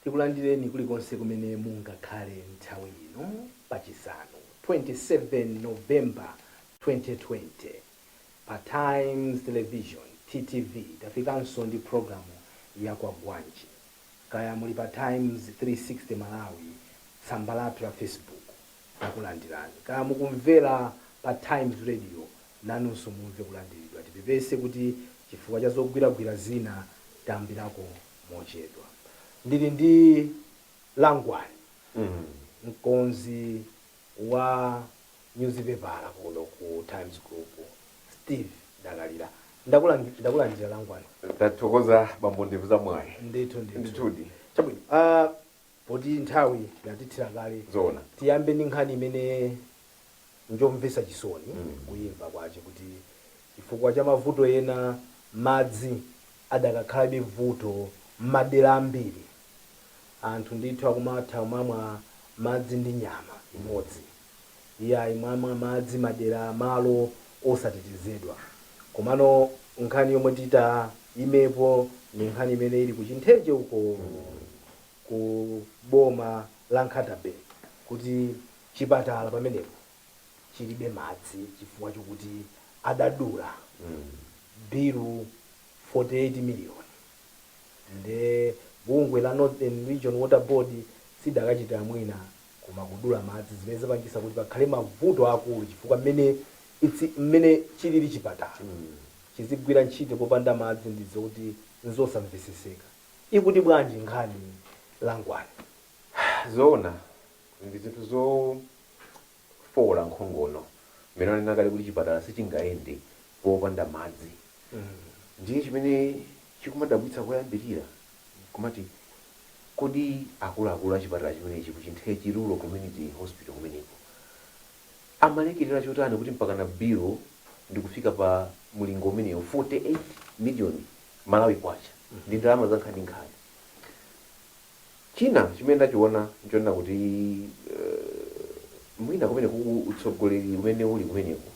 Tikulandireni kulikonse kumene mungakhale nthawi ino pachisanu 27 November 2020 pa Times Television, TTV. Tafikanso ndi programu ya Kwagwanji. Kaya muli pa Times 360 Malawi, tsamba lathu la Facebook, takulandirani. Kaya mukumvera pa Times Radio, nanunso mumve kulandiridwa. Tipepese kuti chifukwa cha zogwiragwira zina tayambirako mochedwa. Ndili ndi Langwani, mkonzi wa newspaper kuno ku Times Group, Steve Dakalira. Ndakulandira, Langwani. Tathokoza, bambo Ndevu za Mwayi. Ndithu, ndithu. Ndithudi. Chabwino, poti nthawi yatithira kale, Zoona. tiyambe ndi nkhani imene njomvetsa chisoni kuyimva kwace, kuti chifukwa cha mavuto ena madzi adakakhalabe vuto m'madera ambiri. Anthu ndithu akumatha kumamwa madzi ndi nyama imodzi. Iyayi, mwamwa madzi madera malo osatetezedwa. Komano nkhani yomwe tita imepo ni nkhani imene ili kuchintheche uko ku boma la Nkhata Bay, kuti chipatala pamenepo chilibe madzi chifukwa chokuti adadula bilu 48 million. Nde bungwe la Northern Region Water Board sidakachita mwina koma kudula madzi, zimene zapangisa kuti pakhale mavuto akulu, chifukwa mmene chilili chipatala chizigwira ntchito popanda madzi ndizokuti nzosamveseseka. Ikuti bwanji nkhani, Langwani? Zoona, ndi zinthu zofola nkhongono. Mmene wanena kale kuti chipatala sichingayende popanda madzi, ndiye chimene chikumadabwitsa koyambirira kumati, kodi akuluakulu a chipatala chimenechi ku Chintheche Rural Community Hospital kumeneko amalekerera chotani kuti mpakana bill ndikufika pa mulingo umenewo, 48 million Malawi kwacha? Ndi ndalama za nkhaninkhani. China chimene ndachiona nchonena kuti mwina kumene ku utsogoleri umene uli kumeneko,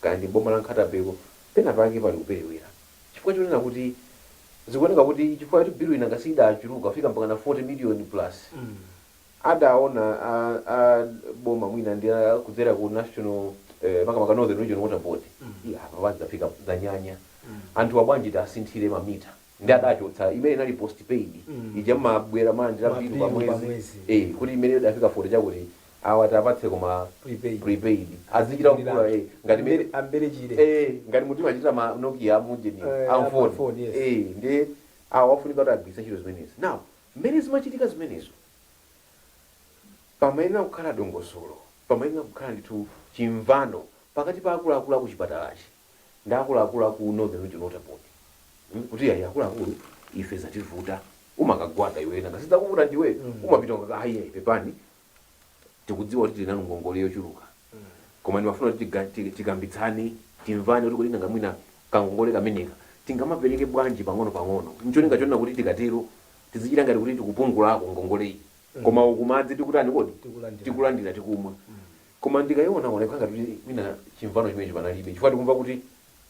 kaya ndi boma la Nkhata Bayko, pena pake pali kuperewera, chifukwa chonena kuti zikuoneka kuti chifukwa choti bill ina ngasidachuluka kufika mpaka na 40 million plus, adaona a boma mwina ndi kudzera ku national, makamaka Northern Region Water Board, iya, apa padzafika zanyanya, anthu abwanji tasinthire mamita. Ndi adachotsa imene inali postpaid ija, mabwera malandira bilu Mabilu pa mwezi. Pamwezi. Kuti imene idafika 40 chakuti, awa tapatse koma prepaid. Prepaid azichita kugula, ngati Ambere chire. Ngati munthu imachitira ma Nokia amujeni amphone. Amphone, yes. Ndi awa wafunika kuti agwiritse ntchito zimenezi. Now, mmene zimachitika zimenezo, pamayenera kukhala dongosolo, pamayenera kukhala ndithu chimvano pakati pa akuluakulu aku chipatalachi ndi akuluakulu aku Northern Region Water Board, kuti ayi, akuluakulu, ife zativuta. Umakagwada iwe, nanga sidzakuvuta ndiwe? Umapita ukaka, ayi, ayi, pepani, tikudziwa kuti tili nanu ngongole yochuluka, koma ndimafuna kuti tikambitsane, timvane kuti kodi nanga mwina kangongole kameneka tingamapereke bwanji pang'ono pang'ono, ncholinga chonena kuti tikatero tizichita ngati kuti tikupungulako ngongole iyi, koma uku madzi tikutani kodi? Tikulandira. Tikulandira, tikumwa. Koma ndikayiona ona ikhala ngati kuti mwina chimvano chimenechi panalibe, chifukwa tikumva kuti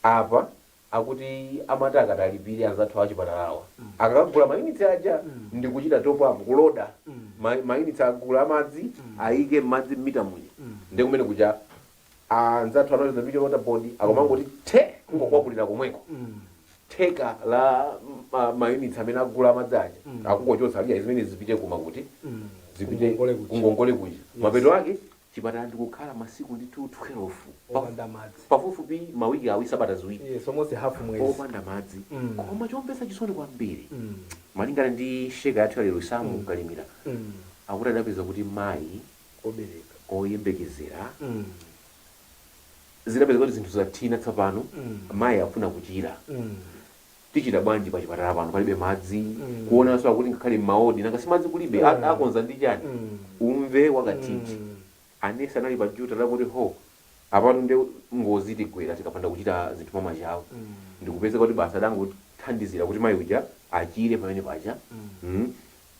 apa akuti amati akatalipire anzathu achipatalawa, akakagula mayunitsi aja ndikuchita top up, kuloda mayunitsi, agula amadzi, ayike madzi mmita muja, ndi kumene kuja anzathu a Northern Region Water Board akomangoti the kungokwapulira komweko theka la mayunitsi amene agula amadzi aja, akungochotsa aliya zimene zipite kuma kuti zipite Kungongole kuja. Kungongole kuja. Mapeto ake chipatala ndikukhala masiku ndithu 12 opanda madzi. Pafupifupi mawiki awiri, sabata 2. Yes, almost half mwezi. Opanda madzi. Koma chomvetsa chisoni kwambiri, malingana ndi shaker yathu yalero, Samu Kalimira, akuti adapeza kuti mayi obereka, oyembekezera, zidapeza kuti zinthu zathina tsopano, mayi afuna kuchira, tichita bwanji pa chipatala pano palibe madzi? Kuonanso akuti ngakhale m'mawodi, nanga si madzi kulibe, akonza ndi chani? Umve wakathithi, anesi anali pa duty lakuti ho, apano ndi ngozi tigwera tikapanda kuchita zinthu mwamachawo. Ndikupeza kuti basa adangothandizira kuti mayi uja achire pamene paja.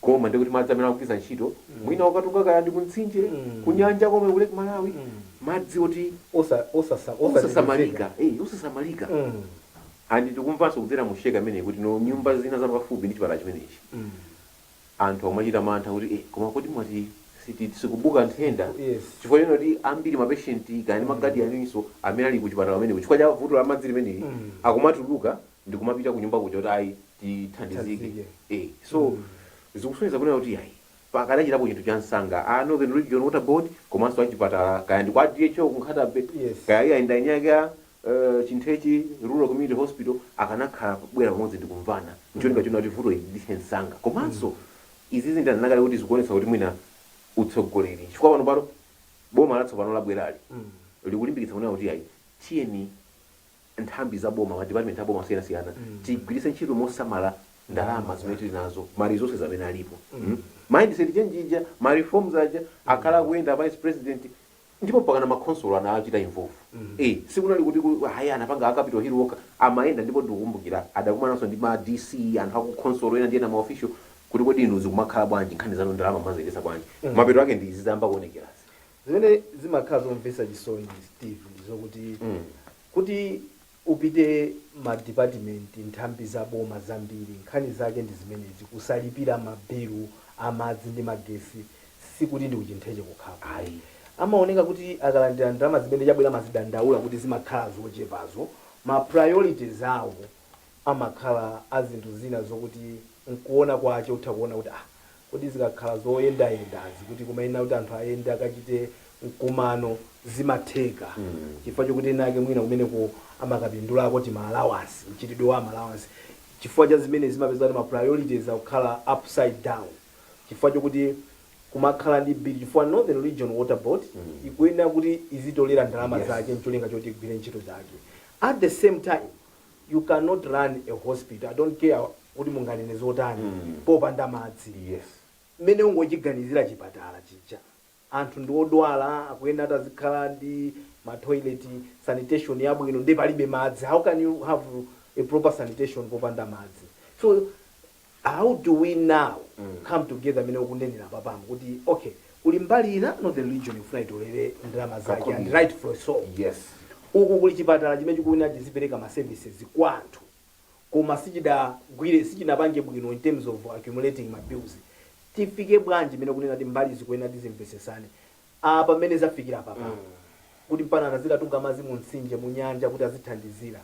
Koma ndikuti madzi amene akugwiritsa ntchito, mwina ukatunga kaya ndi kumtsinje, kunyanja komwe ku Lake Malawi, madzi oti osasamalika, osasamalika. And tikumvanso kudzera mu shaker ameneyi kuti no, nyumba zina zapafupi ndi chipatala chimenechi Anthu amachita mantha kuti koma kodi mwati sikubuka nthenda? Chifukwa chino kuti ambiri mapatient kaya ndi maguardianinso amene ali kuchipatala kumeneko, chifukwa cha vuto la madzi limeneli, akumatuluka ndi kumapita ku nyumba kuja kuti ayi, tithandizike. Thandizike. So zikusonyeza kunena kuti ayi, pakanachitapo chinthu cha msanga a Northern Region Water Board komanso achipatala, kaya ndi kwa DHO ku Nkhata Bay, kaya iya ndanyaka Chintheche Rural Community Hospital, akanakhala kubwera pamodzi ndi kumvana ncholinga chona kuti vuto ili lithe msanga. Komanso izi zindanakale kuti zikuonetsa kuti mwina utsogoleri, chifukwa pano boma latsopano labwerali likulimbikitsa kunena kuti ayi, tiyeni nthambi za boma, ma department a boma osiyanasiyana, tigwiritse ntchito mosamala ndalama zimene tili nazo, ma resources amene alipo. Mindset change ija, ma reforms aja akhala akuyenda vice president, ndipo mpaka na makhonsolo anachita involve. Sikunali kuti hayi, anapanga a Capital Hill okha amayenda. Ndipo ndikukumbukira adakumananso ndi ma DC, anthu akukhonsolo ena ndi ena, ma official, kuti kodi inu zikumakhala bwanji nkhani zanu, ndalama maziyendetsa bwanji? Mapeto ake ndi izi zayamba kuonekerazi. Zimene zimakhala zomvetsa chisoni, Steve, ndizokuti kuti upite ma department, nthambi za boma zambiri, nkhani zake ndi zimenezi, kusalipira mabilu amadzi ndi magesi. Sikuti ndi kuChintheche kukhapa. Ayi. Amaoneka kuti akalandira ndalama zimene chabwera mazidandaula kuti zimakhala zochepazo, ma priorities awo amakhala a zinthu zina zokuti nkuona kwache utha kuona kuti kodi zikakhala zoyendayendazi, kuti kumayena kuti anthu ayende akachite mkumano, zimatheka chifukwa chokuti ena ake mwina kumeneko amakapindulako tima allowance, mchitidwe wa allowance. Chifukwa cha zimene zimapeza kuti ma priorities akukhala upside down, chifukwa chokuti kumakhala ndi bill, chifukwa Northern Region Water Board ikuyenera kuti izitolera ndalama zake ncholinga choti igwire ntchito zake. At the same time, you cannot run a hospital, I don't care kuti munganene zotani, popanda madzi. Mmene ungochiganizira chipatala chija, anthu ndi odwala, akuyenda atazikhala ndi matoilet, sanitation yabwino, ndi palibe madzi. How can you have a proper sanitation popanda madzi? So how do we now come together, mene ukunenera papamo kuti okay, kuli mbali ina Northern Region ikufuna itolere ndalama zake and rightfully so. Uku kuli chipatala chimene chikuyenera chizipereka ma services kwa anthu, koma sichidagwire, sichinapange bwino in terms of accumulating ma bills. Tifike bwanji mene kunena kuti mbali zikuyenera tizimvesesane apa mmene zafikira papa, kuti mpana azikatunga madzi mu mtsinje, mu nyanja, kuti azithandizira?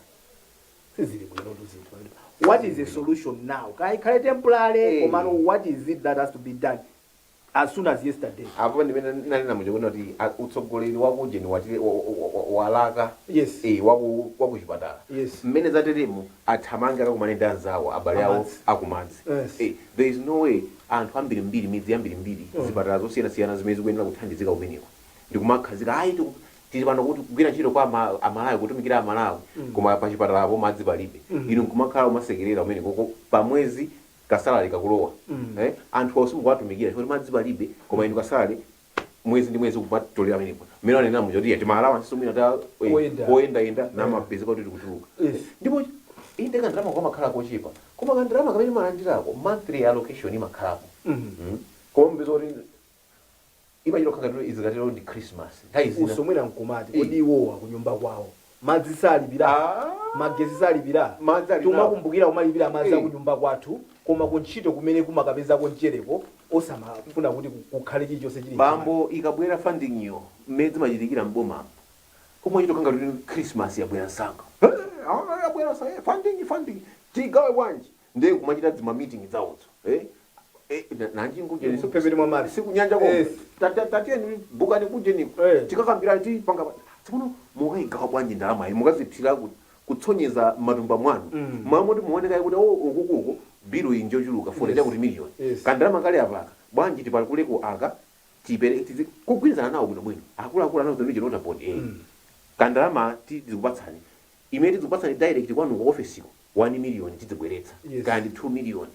Sizili bwinotu zinthu. What is the solution now? Kaikhale temporary, komano what is it that has to be done as soon as yesterday? Apo ndimene nanena muja kuona kuti utsogoleri wakujeni watile walaka wakuchipatala. Mmene zateremo, athamange akakumane ndi anzawo, abale awo Amadzi. akumadzi. There is no way anthu ambirimbiri, midzi ambirimbiri, zipatala zosiyanasiyana zimene zikuyenera kuthandizika kumeneko, ndikumakhazika ayi, tili pano kuti kugwira ntchito kwa Amalawi, kutumikira Amalawi, koma pachipatalapo madzi palibe. Inu nkumakhala umasekerera kumeneko, pamwezi kasalary kakulowa. Anthu awo simukuwatumikira chifukwa madzi palibe, koma inu kasalary mwezi ndi mwezi kupatolera pamenepo. Mmene wanena muja kuti tima allowance mwina ta Oyenda. oyendayenda namapezeka kuti tikutuluka. Ndipo inde, kandalama kamakhala kochepa, koma kandalama kamene malandirako, monthly allocation imakhalapo. Koma mpeza kuti imachita kukhala ngati izikatero ndi Christmas nthawi zina. Usomwera nkumati kodi iwowa kunyumba kwawo madzi salipira? Magesi salipira? Madzi ali nawo. Timakumbukira kumalipira madzi akunyumba kwathu, koma kuntchito kumene kumakapezako mchereko, osamafuna kuti kukhale chilichonse chili. Bambo, ikabwera funding yo, mmene zimachitikira mbomamo, kumachita kukhala ngati kuti Christmas yabwera msanga. Yabwera msanga, funding, funding tigawe bwanji? Ndiye kumachita zima meeting zawozo, nanji ngujeni Mphepete mwa madzi. Sikunyanja ko. Tatiyeni bukani kujeniko, tikakambira tipanga tsopano mukayigawa bwanji ndalama iyi, mukazithira kutsonyeza m'matumba mwanu, mwamoti muoneka kuti oh, ukukuku bilu iyi njochuluka 40 chakuti miliyoni, kandalama kale apaka bwanji, tipakuleko aka, tipere kugwirizana nawo bwinobwino akuluakulu anawo Regional Water Board, kandalama tizikupatsani, imene tizikupatsani direct kwanu ku ofesiko, 1 million tizibweretsa, kandi 2 million,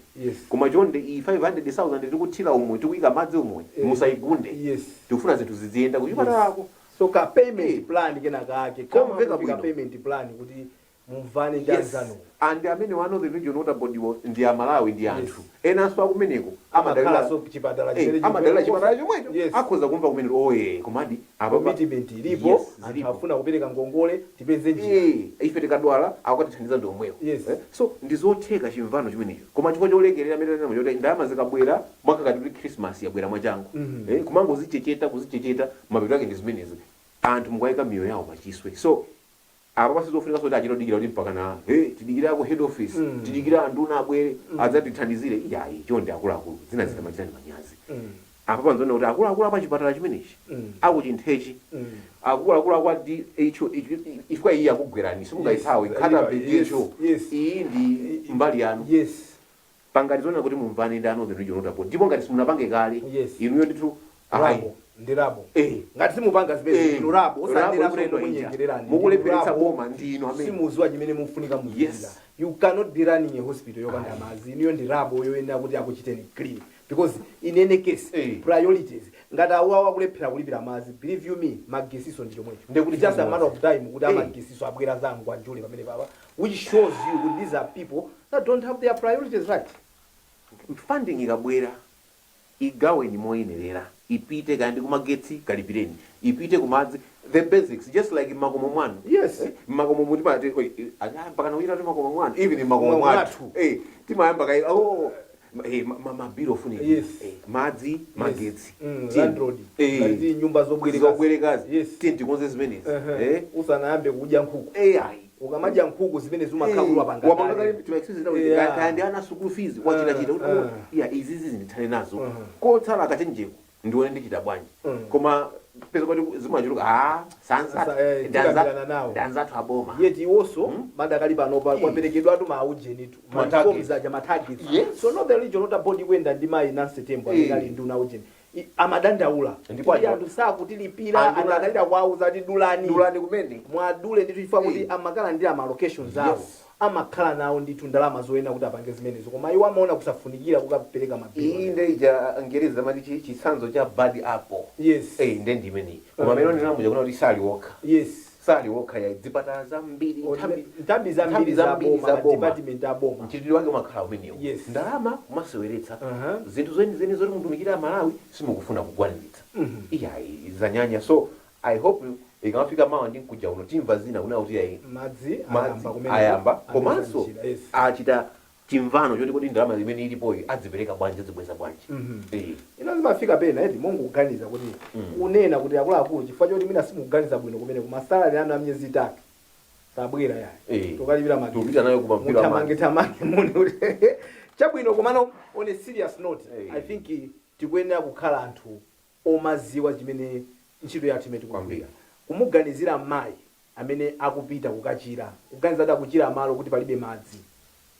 koma chonde iyi 500,000 tikuthira umwe, tikuyika madzi umwe, musaigunde. Tikufuna zinthu ziziyenda kuchipatalako. So ka payment plan kena kake. Komveka Kama bwino. Payment plan kuti mumvane ndi anzanu. And amene wa Northern Region Water Board wo ndi Amalawi, ndi anthu enanso akumeneko amadalira Amakhalanso chipatala chimene amadalira chikuyenera chipatala chomwecho. Akhoza kumva kumene oye, komadi Commitment ilipo. Yes, Anthu zilipo. afuna kupereka ngongole, tipeze njira. Ife tikadwala akukatithandiza ndi omwewo. So ndizotheka chimvano chimenecho, koma chifukwa cholekerera amene choti ndalama zikabwera mwakakati kuti Christmas yabwera mwachangu, kumangozichecheta, kuzichecheta, mapeto ake ndi zimenezi, anthu mukayika miyoyo yawo pachiswe. So apa pasizofunika soti achitodikira kuti mpaka na hey, tidikira ku head office, tidikira anduna abwere adzatithandizire. Iyayi, chonde akuluakulu, zina zitamachitani manyazi. Apa panzoona kuti akuluakulu apa chipatala chimenechi, akuchinthechi, akuluakulu akwa DHO, ifika iyi akugwerani, simungayithawe. Nkhata Bay DHO, iyi ndi mbali yanu. Pangati zoona kuti mumvane ndi a Northern Region Water Board, ndipo ngati simunapange kale, inuyo ndithu ayi. Rubble ndi rubble. Ngati simupanga zimene, ndinu rubble. Osandira Rubble kuti ija. munyengererani. Mukulepheretsa boma ndinu amene Simuziwa chimene mufunika muzichita. You cannot be running a hospital yopanda madzi. Inuyo ndi rubble yoyenera kuti akuchiteni clean, because in any case, priorities, ngati awawa akulephera kulipira madzi, believe you me, magesiso ndi chomwecho. Ndekuti It's just a chimodzi. matter of time kuti amagesiso abwera zangu anjule pamene papa, which shows you kuti these are people that don't have their priorities right. Funding ikabwera, igaweni moyenerera, ipite kaya ndi kumagetsi, kalipireni, ipite kumadzi, the basics, just like mmakomo mwanu. Mmakomo mutimati mpaka nakuchita ti makomo mwanu, even mmakomo mwathu. Mwathu. Timayamba kai, oh, mabilo ofunika, madzi, magetsi. Landlord. Ngati nyumba zobwereka. Zobwerekazi. Tiye tikonze zimenezi. Usanayambe kudya nkhuku. Ayi. Ukamadya nkhuku zimene zimakhala kuti wapanga wapanga kale. Kale kaya ndi ana school fees, wachitachita kuti oh, iya, izizi zindithane nazo, kotsala akachenjeko ndione ndichita bwanji. Koma peza kuti zimachuluka, ah, Tikambirana nawo. Ndanzathu aboma. Yet iwonso madakali panopa kwaperekedwatu maujenitu Ma targets. maforms aja, ma targets. So Northern Region Water Board ikuyenda ndi mayi Nancy Tembo amene ali nduna ujeni, amadandaula Ndipo kuti anthu sakutilipira. Anthu akalira kwauza ati dulani. Dulani kumene. Mwadule ndithu, chifukwa kuti amakhala ndi ama allocations awo, amakhala nawo ndithu ndalama zoyena kuti apange zimenezo, koma iwo amaona kusafunikira kukapereka mabilo. Iyi ndeija Angereza amati chitsanzo cha bad apple. Nde ndimeneyi, koma amene ndinamuja kuna kuti sali wokha. Sali wokha ya, zipatala zambiri, nthambi zambiri nthambi zambiri zaboma, za boma. Madepartment aboma. Mchitidwe wake umakhala umenewo. Ndalama kumaseweretsa, zinthu zenizeni zoti mutumikire Amalawi simukufuna kukwaniritsa. Iyayi, zanyanya. So I hope ikamafika mawa ndi mkuja uno timva zina kuna kuti ayi, madzi madzi ayamba kumene ayamba, apeza komanso njira, yes. achita chimvano choti kuti ndalama zimene ilipoyi adzipereka bwanji, adzibweza bwanji. Ino zimafika pena eti mongokuganiza kuti kunena kuti akuluakulu, chifukwa choti mwina simukuganiza bwino kumene kumasalari anu a miyezi 3 sabwera yayi, tokalipira magetsi. Tikupita nayo kumapiro muthamange thamange mune kuti chabwino. Komano on a serious note, Eh. I think tikuyenera kukhala anthu omaziwa chimene ntchito yathu imene tikugwira. Kwambiri. Kumuganizira mayi amene akupita kukachira, kuganiza kuti akuchira malo kuti palibe madzi,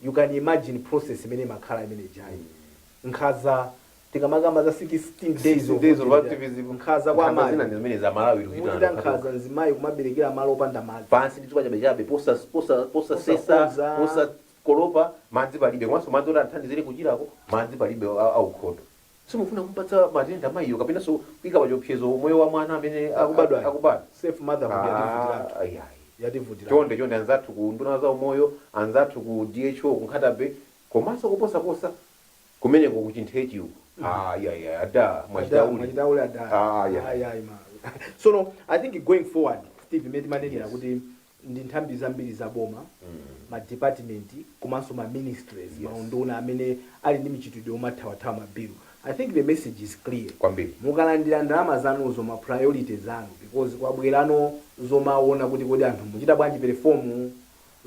you can imagine process imene imakhala imene ijayi, nkhaza. Tikamakamba za 16 days of days of activism. Nkhaza kwa Nkhanza zina amayi. ndi zimene za Malawi tikuchita. Muchita nkhaza mzimayi kumaberekera malo opanda madzi. Pansi ndi chabechabe, posa posa posasesa, Posakonza. posa kolopa, madzi palibe, komanso madzi oti athandizire kuchirako, madzi palibe aukhondo. Simufuna kumpatsa matenda mayiyo kapenanso kuyika pachiopsezo moyo wa mwana amene akubadwa. Akubadwa. Safe motherhood yativutiratu. Ah, ayi, ayi. Yativutiratu. Chonde chonde, anzathu ku nduna za umoyo, anzathu ku DHO ku Nkhata Bay, komanso kuposaposa kumeneko ku Chinthechi uko, ayi ayi, ada mwachitauli. Mwachitauli ada. Ah, yeah. Ayi, ayi, ma so no, I think going forward, Steve, imene timanenera kuti ndi nthambi zambiri za boma, ma department komanso ma ministries, maunduna amene ali ndi michitidwe yomathawathawa mabilu, I think the message is clear. Kwambiri. Mukalandira ndalama zanuzo, ma priorities anu, because kwabwerano zomaona kuti kodi anthu muchita bwanji perform,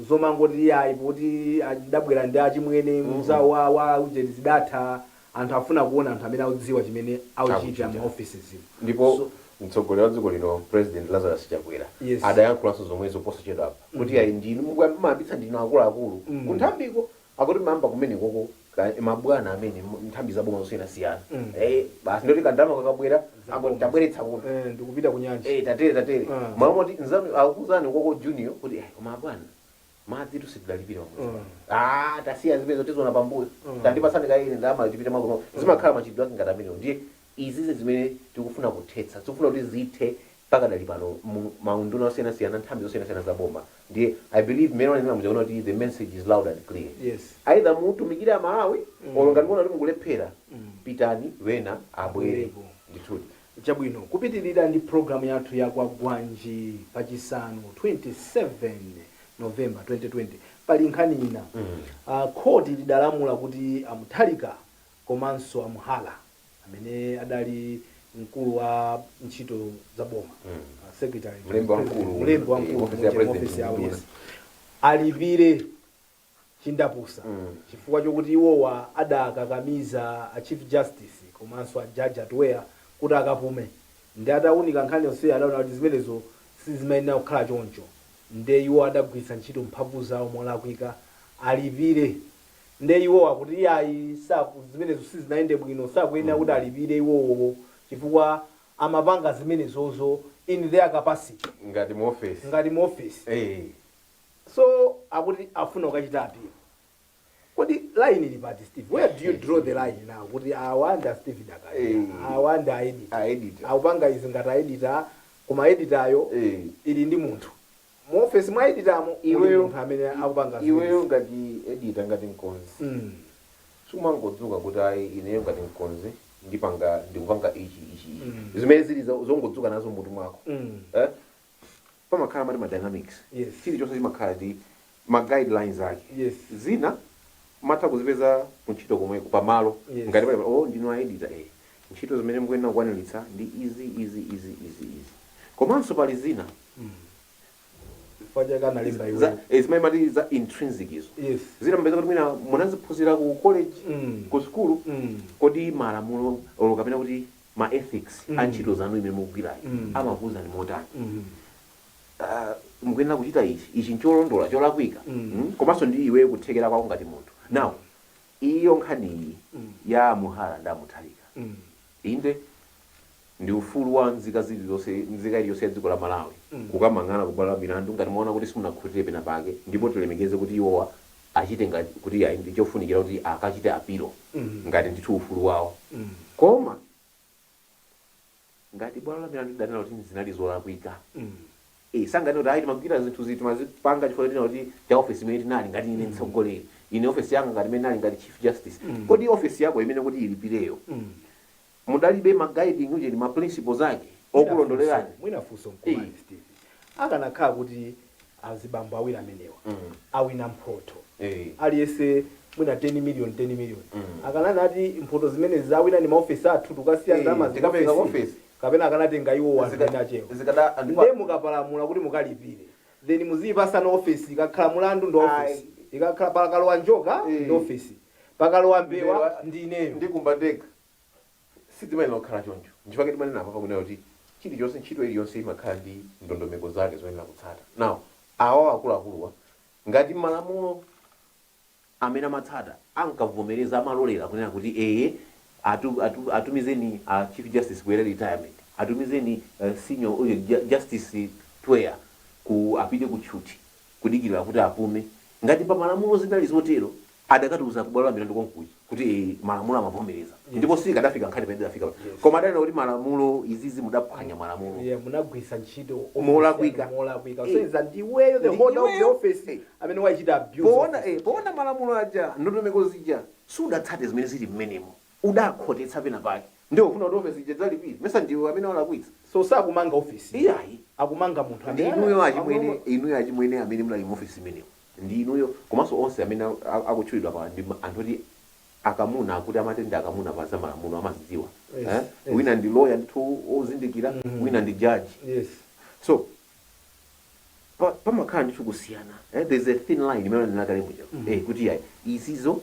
zomangoti ayi poti ndabwera ndi achimwene mzawo wa ujeni zidatha. Anthu afuna kuona anthu amene akudziwa chimene akuchita Akuchita. ma offices. Ndipo mtsogoleri wa dziko lino, President Lazarus Chakwera, adayankhulanso zomwezo posachedwa apa kuti ayi, ndinu mumayambitsa, ndinu akuluakulu kunthambiko, akuti mayamba kumenekoko mabwana amene nthambi zaboma zosiyanasiyana. Basi, ndoti kandalama kakabwera, Zaboma. tabweretsa kuno. Ndikupita ku nyanja. Tatere tatere. Mwaomoti nzanu akuzani koko junior kuti koma bwana, madzi tusitidalipira pamodzi. Ah, tasiya zimenezo, tizoona pambuyo. Tandipasani kaine ndalama tipite mwakuno. Zimakhala machitidwe ake ngati amenewo. Ndiye izizi zimene tikufuna kuthetsa, tikufuna kuti zithe pakadali pano maunduna osiyanasiyana, nthambi zosiyanasiyana za boma. Ndiye I believe mmene wanena muja kuti the message is loud and clear. Either mutumikire Amalawi, olo ngati muona kuti mukulephera, pitani, wena abwere. Abwerepo. Ndithudi. Chabwino, kupitirira ndi programu yathu ya Kwagwanji pachisanu 27 November 2020, pali nkhani ina. Khoti lidalamula kuti Amuthalika komanso Amuhala, amene adali mkulu wa ntchito za boma, secretary, Mlembi wamkulu, mlembi wamkulu, ofisi ya mu president, ofisi yawo, nduna. Yes, alipire chindapusa chifukwa chokuti iwowa adakakamiza a Chief Justice komanso a Judge Atweya kuti akapume. Ndi atawunika nkhani yonseyo, adaona kuti zimenezo sizimayenera kukhala choncho, nde iwo adagwiritsa ntchito mphamvu zawo molakwika, alipire. Nde iwowa kuti iyayi, saku zimenezo sizinayende bwino, sakuyenera kuti alipire iwowo chifukwa amapanga zimenezozo in their capacity ngati mu office. Ngati mu office. So akuti afuna kukachita appeal. Kodi line ili pati, Steve? Where do you draw the line now, kuti awa ndi a Steve Dakali, awa ndi a editor, A editor. akupanga izi ngati a editor, koma editayo ili ndi munthu mu office mwa editamo muli munthu amene akupanga Iweyo zimenezi. Ngati editor, ngati mkonzi, sumangodzuka kuti ayi, ineyo ngati mkonzi ndipanga, ndikupanga ichi, ichi, ichi, zimene zili zongodzuka nazo mutu mwako. Eh? Pamakhala mati ma dynamics. Chilichonse chimakhala ndi ma guidelines ake. Zina matha kuzipeza kuntchito komweko pamalo. Ngati pali, oh, ndinu a editor, ntchito zimene mukuyenera kukwaniritsa ndi izi, izi, izi, izi, izi. Komanso pali zina Chifukwa chake analemba iweyo. Zimene mati za intrinsic izo. Zina mapeza kuti mwina munaziphunzira ku college, ku sukulu. Kodi malamulo olo kapena kuti ma ethics a ntchito zanu imene mukugwirayi amakuwuzani motani? Mukuyenera kuchita ichi, ichi ncholondola, cholakwika. Komanso ndi iweyo kuthekera kwako ngati munthu. Now, iyo nkhaniyi ya Muhala ndi Amuthalika, inde, ndi ufulu wa nzika zilizonse, nzika iliyonse ya dziko la Malawi, kukamang'ana kubwalo la milandu ngati mwaona kuti simunakhutire pena pake. Ndipo tilemekeze kuti iwowa achite ngati kuti ayi, ndi chofunikira kuti akachite apilo ngati ndithu ufulu wawo. Koma ngati bwalo la milandu lidanena kuti zinali zolakwika, sangane kuti ayi, timagwira zinthu zi, timazipanga chifukwa tinena kuti cha office imene tinali, ngati ine mtsogoleri, ine office yanga ngati imene nali ngati Chief Justice. Kodi office yako imene kuti ilipireyo, mudalibe ma guiding ujeni, ma principles ake okulondolerani? Mwina funso nkumani, Steve, akanakhala kuti azibambo awiri amenewa awina mphotho, aliyense mwina 10 million, 10 million, akanana ati mphoto zimene zawina ni maofesi athu, tukasiya ndalama tikapeza zikuofesi, office. Kapena akanatenga iwo anthu ena achewa? Nde mukapalamula kuti mukalipire, then muziyipasana ofesi. Ikakhala mulandu ndi ofesi, ikakhala pakalowa njoka ndi ofesi, pakalowa mbewa Mbewa. ndi ineyo. Ndikumba ndekha. Sizimayenera kukhala choncho. Nchifukwa timanena apa pakunena kuti chilichonse, ntchito iliyonse imakhala ndi ndondomeko zake zoyenera kutsata. Now, awa akuluakuluwa, ngati malamulo amene amatsata ankavomereza, amalolera kunena kuti eye, atumizeni a Chief Justice ku early retirement, atumizeni senior Justice Twea ku apite ku tchuthi kudikirira kuti apume, ngati pa malamulo zinali zotero, adakatiuza kubwalo la milandu konkuja kuti malamulo amavomereza, ndipo sikadafika nkhani pamene idafika. Koma adanena kuti malamulo izizi mudaphwanya malamulo. Yeah, munagwisa ntchito Molakwika. Molakwika. Senza ndiweyo the holder of the Iweyo. office amene wachita abuse Poona office. Poona malamulo aja, ndondomeko zija, sudatsate zimene zili mmenemo, udakhotetsa pena pake, ndiwo ufuna kuti ofesi ija dzalipire? Mesa ndiwe amene walakwitsa? So sakumanga office, Iyayi. akumanga munthu Ndi amene inuyo achimwene, inuyo achimwene amene munali mu ofisi imeneyo, ndi inuyo. Komanso onse amene akutchulidwa pa ndi anthu oti akamuna, akuti amati ndi akamuna pa za malamulo, amazidziwa. Eh? Yes. Wina ndi lawyer ndithu ozindikira, wina ndi judge. So pamakhala ndithu kusiyana, eh? There's a thin line imene ndinakale muja, kuti yayi, izizo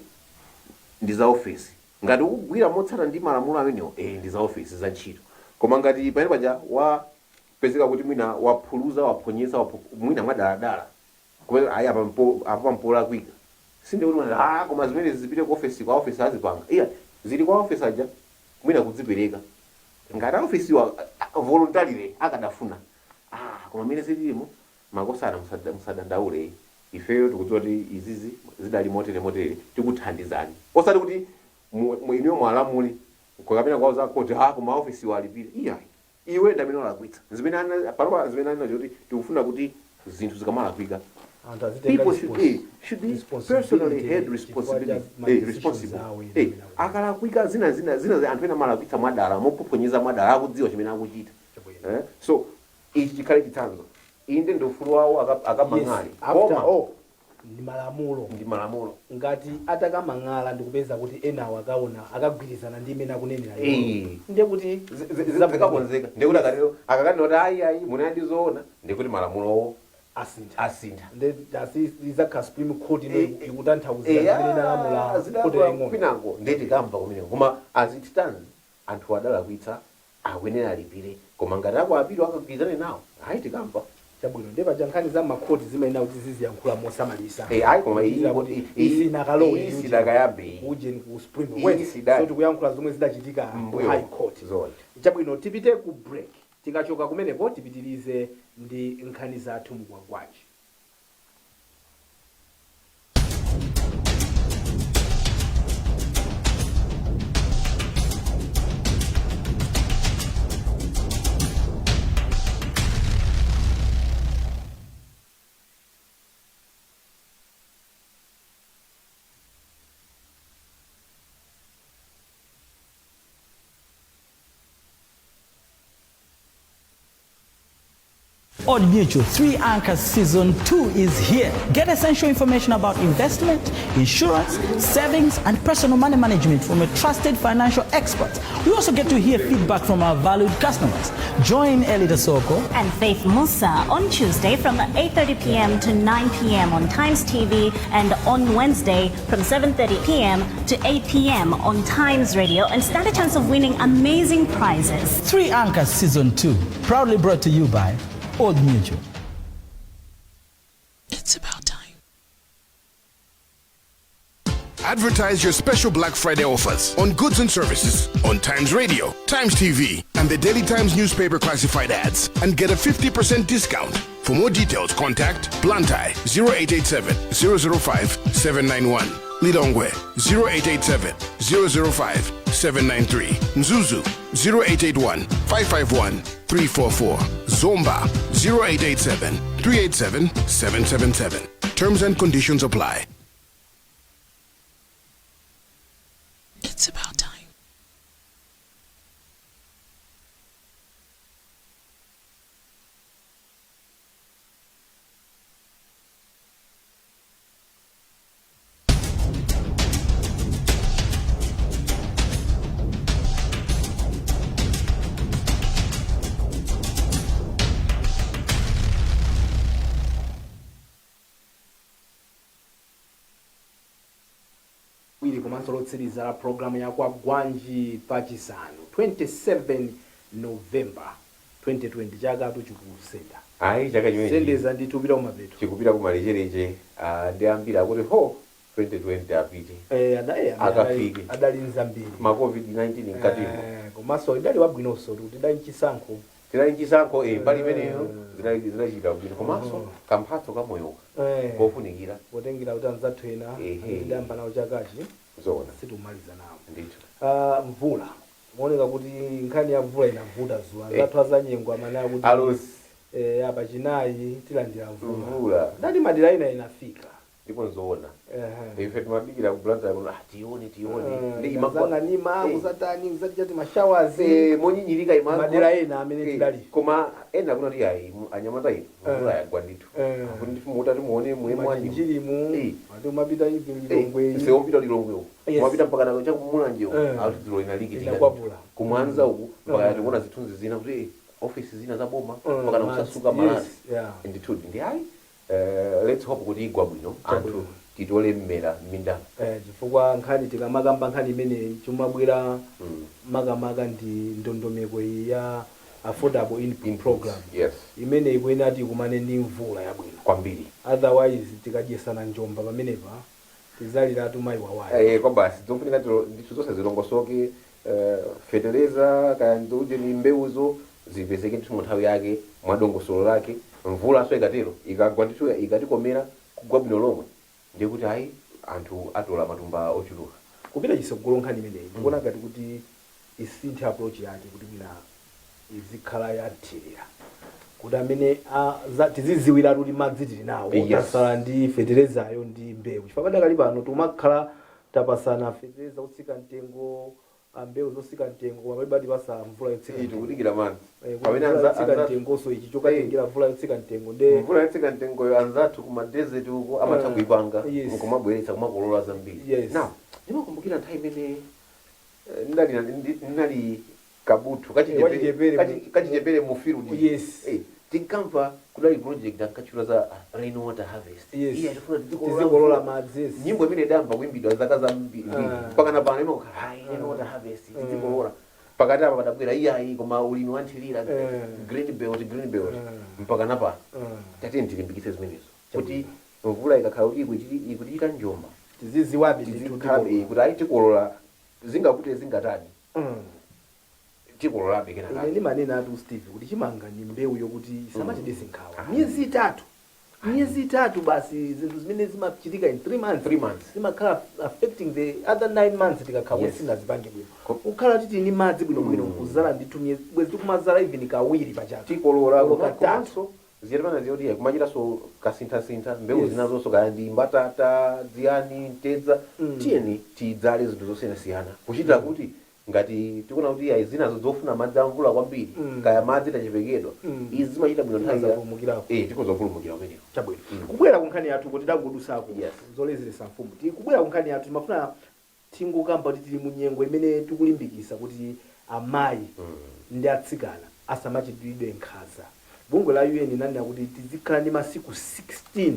ndi za ofesi. Ngati ukugwira motsata ndi malamulo amenewo, ndi za ofesi, za ntchito. Koma ngati pamene paja wapezeka kuti mwina waphuluza, waphonyetsa, mwina mwadaladala, kumene ayi, apa apa mpolakwika, sindikuti mwina, ah, koma zimene zipite ku ofesi, kwa ofesi azipanga. Iya, zili kwa ofesi aja mwina kudzipereka ngati ofesiwa voluntarily akadafuna. Ah, koma mmene zilimo, makosana, musadandaule, ifeyo tikudziwa kuti izizi zidali motere motere, tikuthandizani. Osati kuti inuyo mwalamule kapena kwauza kuti, ah, koma ofesi walipire. Iyayi, iwe ndamene walakwitsa. Zimene panopa zimene anena kuti tikufuna kuti zinthu zikamalakwika Anthu azitenga People should, should be responsibility personally held chifukwa responsibility, cha ma decisions responsible. awo ena amene akuchita. Akalakwika zina zina zina, anthu ena amalakwitsa mwadala, mophonyeza mwadala, akudziwa chimene akuchita. Chabwino. So ichi chikhale chitsanzo. Inde, ndi ufulu wawo akamang'ale. Yes, after Koma all ndi malamulo. Ndi malamulo. Ngati atakamang'ala ndikupeza kuti enawo akaona akagwirizana ndi imene akunenera iwo, ndiye kuti zikakonzeka. Ndikuti akatero, akakanena kuti ayi, ayi, munali zoona, ndikuti malamulowo asintha. Asintha. Nde izakhala Supreme Court ino ikutanthauzira zimene inalamula khoti yaying'ono. Kwinango ndetikamva kumeneko. Koma as it stands, anthu adalakwitsa, akuyenera alipire. Koma ngati ako apiro akagwirizane nawo, ayi, tikamva. Chabwino. Ndiye paja nkhani za makhoti zimayenera kuti ziziyankhula mosamalisa. Ayi, koma Kuchitira kuti isinakalowe iyi sidakayambe iyi. ujeni ku Supreme Iyi Court. So tikuyankhula zomwe zidachitika ku Mbuyo. High Court. Zona. Chabwino, tipite ku break. Tikachoka kumeneko tipitirize ndi nkhani zathu muKwagwanji. Old Mutual 3 Anchors Season 2 is here. Get essential information about investment, insurance, savings, and personal money management from a trusted financial expert. We also get to hear feedback from our valued customers. Join Elida Soko and Faith Musa on Tuesday from 8:30 p.m. to 9 p.m. on Times TV and on Wednesday from 7:30 p.m. to 8 p.m. on Times Radio and stand a chance of winning amazing prizes. 3 Anchors Season 2, proudly brought to you by Old Mutual. It's about time. Advertise your special Black Friday offers on goods and services on Times Radio, Times TV, and the Daily Times newspaper classified ads and get a 50% discount. For more details, contact Blantyre 0887 005 791, Lilongwe 0887 005 793, Mzuzu 0881 551 344, Zomba 0887 387 777. Terms and conditions apply. It's about time. Wiri komanso lotsiriza la programu ya Kwagwanji pachisanu 27 November 2020. Chakatu chikusenda. Ayi, chaka chimenechi Sendeza ndithu, upita kumapeto. Chikupita kumalechereche. Ndi ambiri akuti ho, 2020 apite. Akafike. Adali nzambiri. Ma COVID-19 mkatimo. Komanso idali wabwinonso kuti idali mchisankho. Tinali mchisankho, mbali imeneyo zinachita bwino. Komanso kamphatso kamoyoka kofunikira. Potengera kuti anzathu ena tidayamba nawo chakachi Zona. situmaliza nawo. Ndithu. Mvula, muoneka kuti nkhani ya mvula inavuta zuwa. Anzathu azanyengo amanena kuti Alusi. Apa chinayi tilandira mvula. Mvula. Ndati madera ina inafika. Ndipo nzoona. Ehe. Ife timadikira ku Blantyre kuno, tione, tione. Ndi imagwa Kazang'anima, kuzatani, kuzachita ma showers. Monyinyirika imagwa. Madera ena amene tidali. Koma ena kunati ayi, anyamata inu, mvula yagwa ndithu. Akuti ndithu mutati muone muye mwanyi. Machinjirimu ati umapita ivi Lilongwe. Sewopita Lilongwe uku. Mwapita mpaka nako chakumulanje uku. Akuti dzulo inalikitika. Inakwapula. Kumwanza uku mpaka tikuona zithunzi zina kuti ofisi zina za boma mpaka nakusasuka Yes, malata. yeah. Ndithu ndi ayi, let's hope kuti igwa bwino, anthu Chabwino. titole mmera m'minda. Chifukwa nkhani tikamakamba nkhani imeneyi, chomabwera makamaka ndi ndondomeko iyi ya affordable input Inputs, program imene ikuyenera tikumane ndi mvula yabwino kwambiri. Otherwise tikadyesana njomba pamenepa, tizaliratu mayi wawayo. Kwa basi, zofunika ndithu zonse zilongosoke, feteleza kaya nzouje ni mbewuzo zipezeke ndithu mu nthawi yake, mwadongosolo lake. Mvula so ikatero ikagwa ndithu, ikatikomera kugwa bwino lomwe, ndiye kuti ayi, anthu atola matumba ochuluka. Kupita chisogolo, nkhani imeneyi ndikuona ngati kuti isinthe approach yake, kuti mwina izikhala yathirira, Kuti amene tiziziwira kuti madzi tili nawo, tasala ndi feterezayo ndi mbewu, chifukwa padakali pano timakhala tapasana fetereza otsika mtengo, mbewu zotsika mtengo, koma palibe atipasa mvula yotsika mtengo. Tikudikira madzi. Kuti Pamene mvula yotsika mtengonso ichi chokatengera mvula yotsika mtengo nde Mvula yotsika mtengoyo anzathu kuma desert uko amatha kuipanga nkumabweretsa, kumakolola zambiri. Now ndimakumbukira nthawi imene ndinali kabuthu Wachichepere kachichepere mu field. Tinkamva kudali project ankatchula za rainwater harvest. Iye atifuna tizikolola tizikolola madzi, yes. Nyimbo imene idamva kuimbidwa zaka zambiri mpaka na pano imakhala hayi, rainwater harvest, tizikolola. Pakati apa padabwera iyayi, koma ulimi wanthirira, green belt, green belt, mpaka na pano. Tatiye tilimbikitse zimenezo kuti mvula ikakhala kuti ikuchita njomba, tiziziwabe ndithu. Tizikhala kuti ayi, tikolola, zingakute zingatani, tikololabe Ine kenakake. ndimanena atu, Steve, kuti chimanga ndi mbewu yokuti isamachidese nkhawa. Miyezi 3, miyezi 3 basi. Zinthu zimene zimachitika in 3 months, 3 months. zimakhala affecting the other 9 months tikakhala kuti sinazipange bwino. Kukhala titi ni madzi bwinobwino, kuzala ndithu miyezi bwezi tikumazala even kawiri pachaka. Tikolola. Olo katatu. Komanso ziyatipana ziyoti kumachitanso kasinthasintha mbewu zinazonso, kaya ndi mbatata, ziyani, mtedza. Tiyeni tidzale zinthu zosiyanasiyana kuchitira kuti ngati tikuona kuti ayi, zinazo zofuna madzi amvula kwambiri, kaya madzi tachepekedwa, izi zimachita bwino nthawi Tikhoza tikhoza kupulumukira umenewo. Chabwino, kubwera ku nkhani yathu, kuti tangodusako zolezeresa mfumu, tikubwera ku nkhani yathu, timafuna tingokamba kuti tili mu nyengo imene tikulimbikisa kuti amayi ndi atsikana asamachitidwe nkhanza. Bungwe la UN linanena kuti tizikhala ndi masiku 16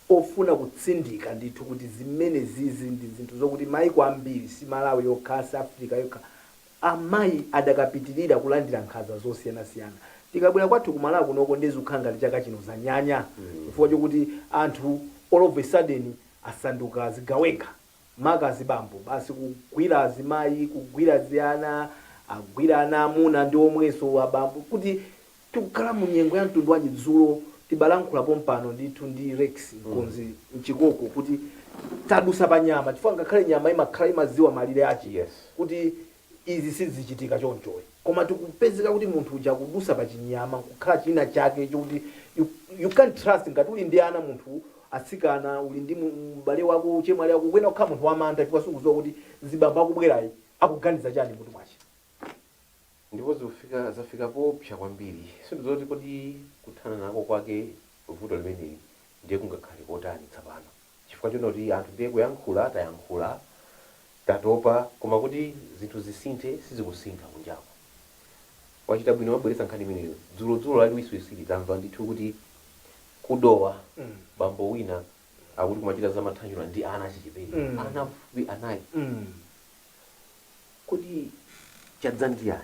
ofuna kutsindika ndithu kuti zimene zizi ndi zinthu zokuti maiko ambiri, si Malawi yokha, si Africa yokha, amayi adakapitirira kulandira nkhanza zosiyanasiyana. Tikabwera kwathu kumalawi kunoko, ndizikhala ngati chaka chino zanyanya chifukwa chokuti anthu all of a sudden asanduka zigawenga, maka azibambo basi, kugwira azimayi, kugwira ziyana, agwira ana amuna ndi omwenso abambo. Kuti tikukhala mu nyengo ya mtundu wanji? Dzulo tibalankhulapo mpano ndithu ndi Rex Mkonzi Mchikoko kuti tadusa pa nyama, chifukwa ngakhale nyama imakhala imaziwa malire ache kuti izi sizichitika chonchoyi, koma tikupezeka kuti munthu uja kudusa pa chinyama kukhala china chake chokuti you can't trust. Ngati uli ndi ana, munthu atsikana, uli ndi m'bale wako, chemwali wako, kwena kukhala munthu wamantha chifukwa sikudziwa kuti zibambo akubwerayi akuganiza chani mutu mwache. Ndipo zikufika, zafika popsa kwambiri. Sindizoti kodi kuthana nako kwake vuto limeneli ndiye kungakhale kotani tsapano, chifukwa chonoti anthu ndiye kuyankhula, tayankhula, tatopa, koma kuti zinthu zisinthe sizikusintha kunjako. Wachita bwino wabweretsa nkhani imeneyo. Dzulo dzulo lali wiswisiri tamva ndithu kuti kudowa bambo wina akuti kumachita zamathanyula ndi ana achichepere, ana afupi anayi. Kodi chadza ndiyani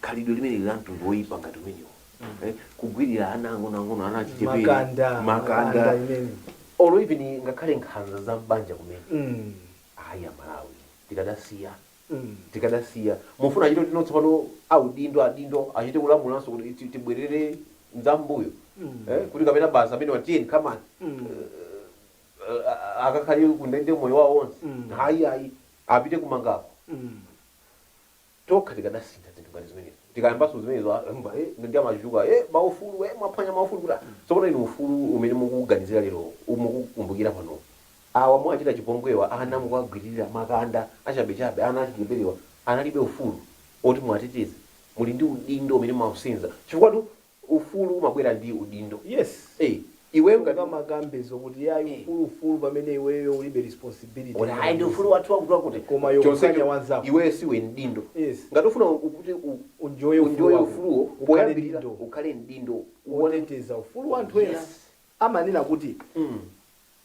khalidwe limene la mtundu woyipa ngati umenewo? Kugwirira ana ang'onoang'ono, ana achichepere. Makanda. Makanda. Makanda imene. Olo even ngakhale nkhanza za mbanja kumene. Ayi, Amalawi tikadasiya, tikadasiya. Mufuna achite kuti tsopano audindo adindo achite kulamulanso kuti tibwerere mzambuyo, kuti kapena basa amene watiyeni kamani akakhale kundende moyo wawo wonse? Hayi, hayi, apite kumangako. Tokha tikadasintha zinthu ngati zimenezo. Tikayambanso zimenezo, mba, ndi amachuka maufulu, mwaphwanya maufulu. Kuti tsopano inu ufulu umene mukuganizira lero, mukukumbukira pano, awa mwachita chipongwewa, ana mukuwagwiririra makanda achabechabe, ana achicheperewa analibe ufulu oti mwateteze? Muli ndi udindo umene mausenza, chifukwa tu ufulu umabwera ndi udindo. Iweyo ngati Kamakambezo kuti yayi, ufulu, ufulu, pamene iweyo ulibe responsibility. Kuti ayi, ndi ufulu wathu wakuti wakuti. Koma iwe Chonsecho, kuphwanya wanzako. Iweyo siwe mdindo. Ngati ufuna kuti Unjoye ufulu unjoye wako. ufuluwo, Ukhale poyambirira mdindo. Ukhale mdindo. Woteteza ufulu wa anthu ena. Amanena kuti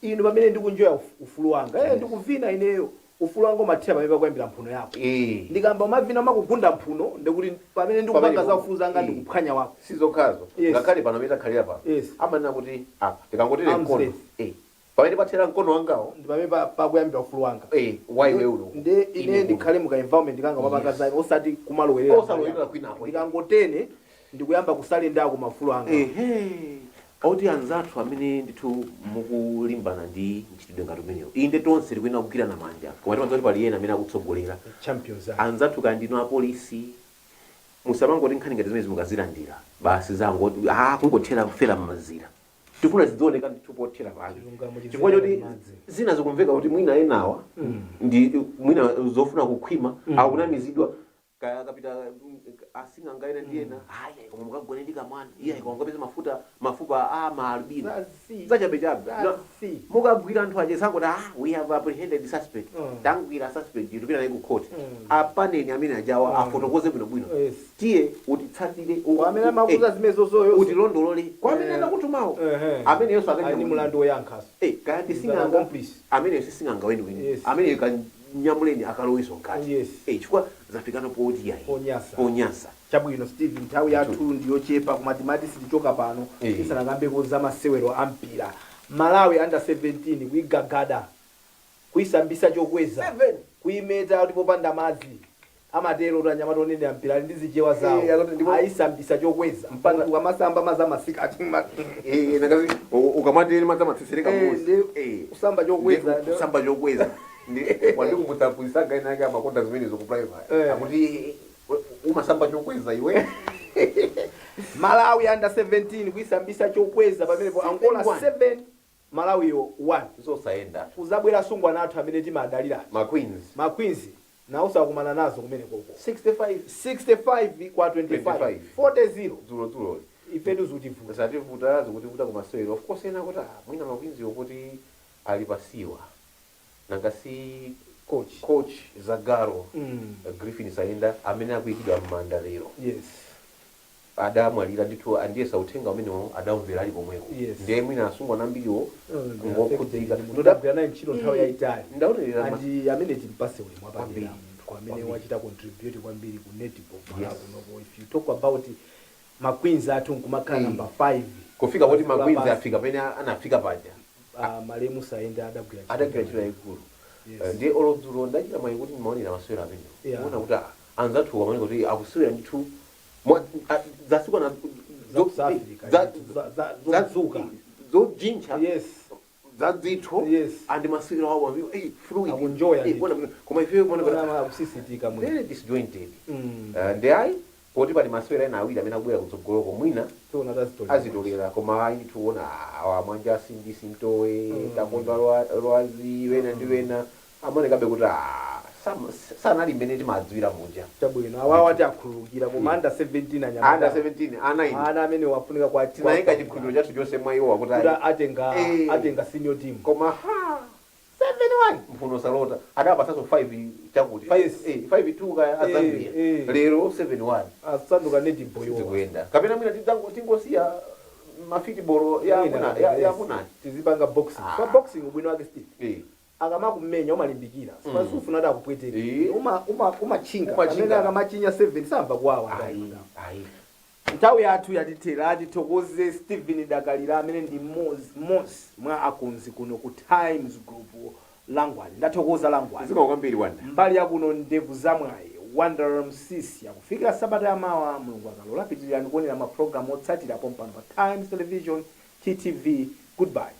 inu pamene ndikunjoya ufulu wanga, ndikuvina ineyo, ufulu wanga umathera pamene pakuyambira mphuno yako. Ndikamba umavina umakugunda mphuno, ndikuti pamene ndikupanga za ufulu zanga, ndikuphwanya wako. Sizokhazo. Ngakhale pano amene takhalira pano, amanena kuti apa tikangotere Arm's mkono, length. Pamene pathera mkono wangawo, ndi pamene pakuyambira ufulu wanga. Wa iwe uno. Nde ine Ine ndikhale muka environment kanga mapanga za osati kumalowerera. Osalowerera kwinako. Ndikangotene ndikuyamba kusalendako maufulu anga. Ehe, oti anzathu amene ndithu mukulimbana ndi mchitidwe ngati umenewo, inde, tonse tikuyenera kugwirana manja, koma timadziwa kuti pali ena amene akutsogolera. Champions ake. Anzathu, kaya ndinu apolisi, Musamangoti nkhani ngati zimene mukazilandira basi, zangoti kungothera kufera mmazira. Tifuna zizioneka ndithu pothera pake. Chilungamo. Chifukwa choti madzi. Zina zikumveka kuti mwina enawa ndi mwina zofuna kukhwima, akunamizidwa kaya kapita asing'anga ena ndi ena, aya, koma mukagone ndi kamwana, iya, koma mukapeza mafuta, mafupa a maalubino. Zazi. Zachabechabe. Zazi. Mukagwira anthu aje sangoti, "We have apprehended the suspect." Tangwira suspect, tupita naye ku court. Apaneni amene ajawa afotokoze bwinobwino. Tiye utitsatire. Kwa amene amakuza zimene zozoyo. Utilondolole kwa amene anakutumawo. Amene yonso Ali ndi mulandu woyankhaso. Kaya ndi Is an sing'anga. Accomplice. Amene si sing'anga weniweni. Amene kanyamuleni akaloweso mkati. Chifukwa zafikano poti yayi. Ponyasa. Ponyasa. Chabwino, Steve, nthawi yathu ndiyochepa, koma timati sitichoka pano tisanakambeko za masewero a mpira. Malawi under 17 kuigagada, kuisambisa chokweza, Seven. kuimeta kuti popanda madzi. Amatero kuti anyamata onenera mpira ali ndi zichewa zawo. Akati Ayisambisa chokweza. Ukamasamba madzi amasika ati Nakazi ukamateri madzi amatsetsereka musi. Kusamba chokweza. Kusamba chokweza. Wandikumbutsa gaina yake amakonda zimenezo ku primary. Akuti umasamba chokweza iwe. Malawi under 17 kuisambisa chokweza pamenepo Angola. 7-1. 7, Malawiyo 1. Zosayenda. Kuzabwera sungwana athu amene timadalira. Ma Queens. Ma Queens nawo sakumana nazo kumene koko. 65. 65 kwa 25. 25. 40. Dzulo dzulo. Ifetu zutivuta. Zativuta, zikutivuta kumasewero. Of course ena kuti mwina ma Queens yokuti ali pasiwa, nanga si coach. Coach Zagaro, Griffin Saenda amene akuyikidwa m'manda lero, adamwalira ndithu. Andiyesa uthenga umenewo adamvera ali komweko. Ndiye mwina asungwana ambiriwo ngokhudzika. Ndodagwira naye ntchito nthawi yayitali. Ndautirira. Andi amene timpase ulemu wapadera. Kwambiri. Munthu amene Kwambiri. wachita contribute kwambiri ku netball Malawi kunoko. If you talk about ma Queens athu nkumakhala number 5. Kufika poti ma Queens Lapasi. afika pamene anafika paja. Malemu Saenda adagwira ntchito. Adagwira ntchito yayikulu. Ndiye olodzulo ndachita mwayi kuti ndimaonera masewero amenewo, kuona kuti anzathu amaoneka kuti akusewera ndithu zasikwana. Za South Africa, zodzuka. Zojintcha. Zadzitho. And masewero awo amene fluid. Akunjoya ndithu. Kuona bwino. Koma ife kuona kuti Ona akusisitika mwini. Very disjointed. Ndi ayi, poti pali masewera ena awiri amene akubwera kutsogoloko, mwina Tiona tazitolera. Azitolera. Koma ayi, tiona awa Mwanja Sindi Sintowe, Takondwa Lwazi, wena ndi wena amaonekabe kuti sanali mmene timadziwira muja. Chabwino, awawa ati akhululukira, koma under 17 anyamata. Under 17 ana ine. Ana amene wafunika kwa Tinayika chikhulupiriro chathu chonse mwa iwo kuti kuti atenga atenga senior team. Koma ha, 7-1, mphuno salota. Adapasanso 5 chakuti 5 5-2 kaya Azambia. Lero 7-1. Asanduka netball iwo. Zikuyenda kapena mwina tingosiya mafitibolo ya ya munani. Tizipanga boxing. Kwa boxing ubwino wake, Steve, akamakumenya umalimbikira. Sipasufuna ati akupweteke. Umachinga. Umachinga. Amene akamachinya 7 samva kuwawa. Ayi, ayi. Nthawi yathu yatithera. Tithokoze Stephen Dakalira amene ndi mmodzi mwa akonzi kuno ku Times Group. Langwani, ndathokoza, Langwani. Zikomo kwambiri, Wanda. Mbali yakuno ndevu zamwayi Wonder Msisi. Akufikira sabata yamawa, Mulungu akalola, pitirirani kuonera mapulogalamu otsatira pompano pa Times Television, TTV. Goodbye.